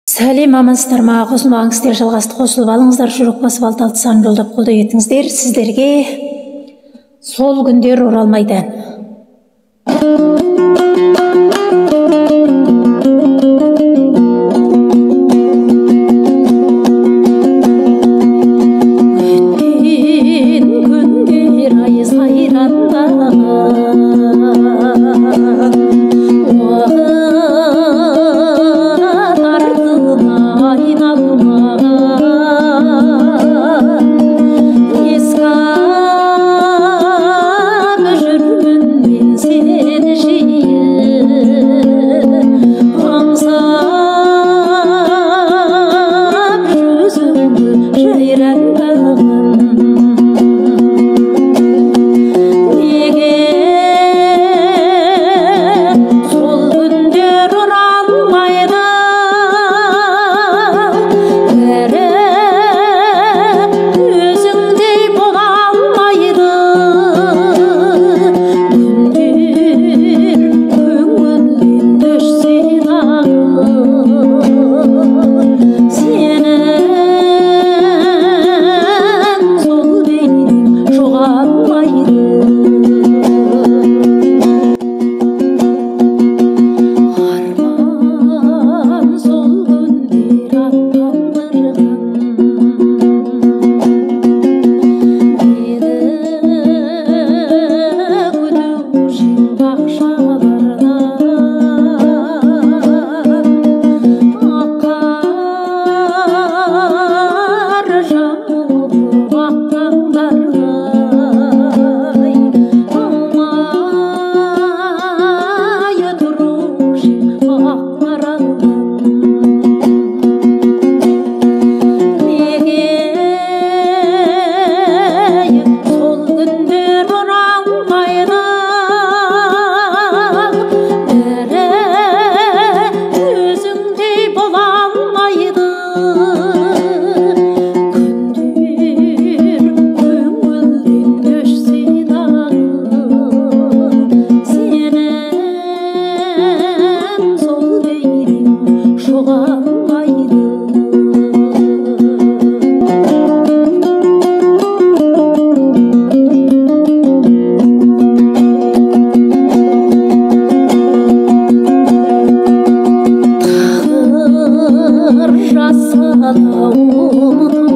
Сәлем, амансыздар ма? Қосылмаған кісілер жалғасты қосылып алыңыздар, жүрек басып алты-алты санын жолдап қолдау етіңіздер. Сіздерге сол күндер оралмайды. Өткен күндер ай сайрандаған, уақыт артына айналмаған, еске алып жүрмін мен сені жиі, аңсап жүзіңді жайраңдаған. Неге сол күндер оралмайды, бәрі өзіңдей бола алмайды. Күндер көңілден түссе дағы, сенің сол бейнең жоғалмайды. Арман сол күндер аттандырған, мені күтуші бақшалардан, ақ қар жамылып ақ таңдардай, алмай тұрушы ақ маралдан. Неге сол күндер оралмайды, бәрі өзіңдей бола алмайды. Күндер көңілден түссе дағы, сенің сол бейнең жоғалмайды. Тағдыр жазса да ұмытылмас,